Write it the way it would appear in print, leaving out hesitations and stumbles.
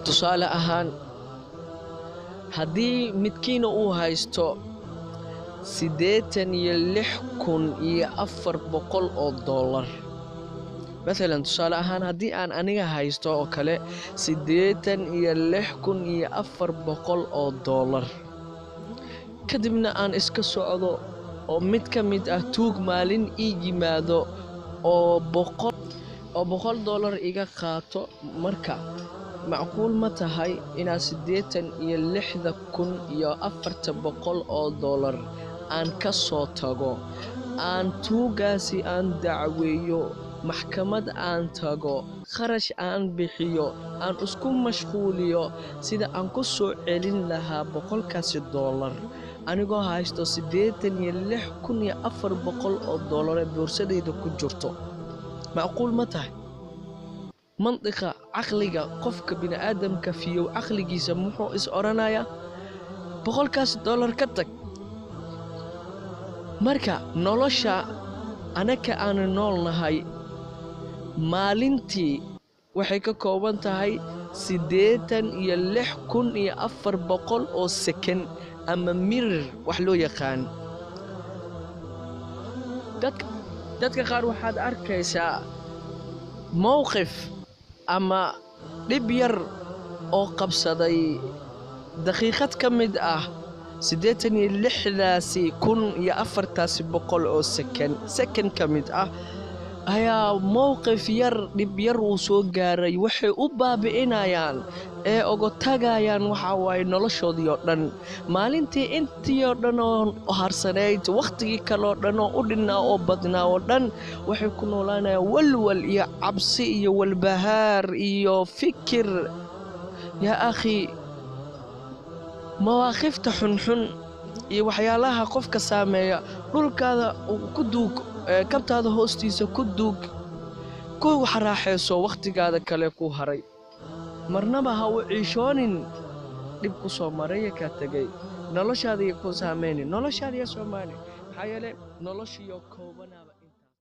Tusaale ahaan, haddii midkiina uu haysto $86,400 oo mathalan, tusaale ahaan, haddii aan aniga haysto oo kale $86,400 oo, kadibna aan iska socdo oo mid ka mid ah tuug maalin ii yimaado oo $100 iga qaato, marka macquul ma tahay inaad $86,400 oo aan ka soo tago, aan tuugaasi aan dacweeyo, maxkamad aan tago, kharash aan bixiyo, aan isku mashquuliyo sida aan ku soo celin lahaa $100-kaasi, anigoo haysto $86,400 oo ee boorsadayda ku jirto? Macquul ma tahay? Mantiqa caqliga qofka bini'aadamka fiyow caqligiisa muxuu is odhanayaa? $100-kaasi ka tag. Marka nolosha anaka aanu nool nahay maalintii waxay ka kooban tahay 86,400 oo second ama mirir wax loo yaqaan. Dadka qaar waxaad arkaysaa mowqif ama dhib yar oo qabsaday daqiiqad ka mid ah 86,400 oo second, second ka mid ah ayaa mowqif yar, dhib yar uu soo gaaray, waxay u baabi'inayaan ee ogo tagayaan waxa waaye noloshoodii oo dhan, maalintii intii oo dhan oo harsanayd, wakhtigii kale oo dhan oo u dhinnaa oo badnaa oo dhan waxay ku noolaanayaan walwal iyo cabsi iyo walbahaar iyo fikir. Yaa akhi, mawaaqifta xunxun iyo waxyaalaha qofka saameeya dhulkaada ku duug, kabtaada hoostiisa ku duug, ku raaxayso wakhtigaada kale ku haray. Marnaba ha u ciishoonin dhib ku soo maraya kaa tegay noloshaada iyo ku saameynin noloshaada iyo soomaali, maxaa yeelay noloshiyo koobanaaba.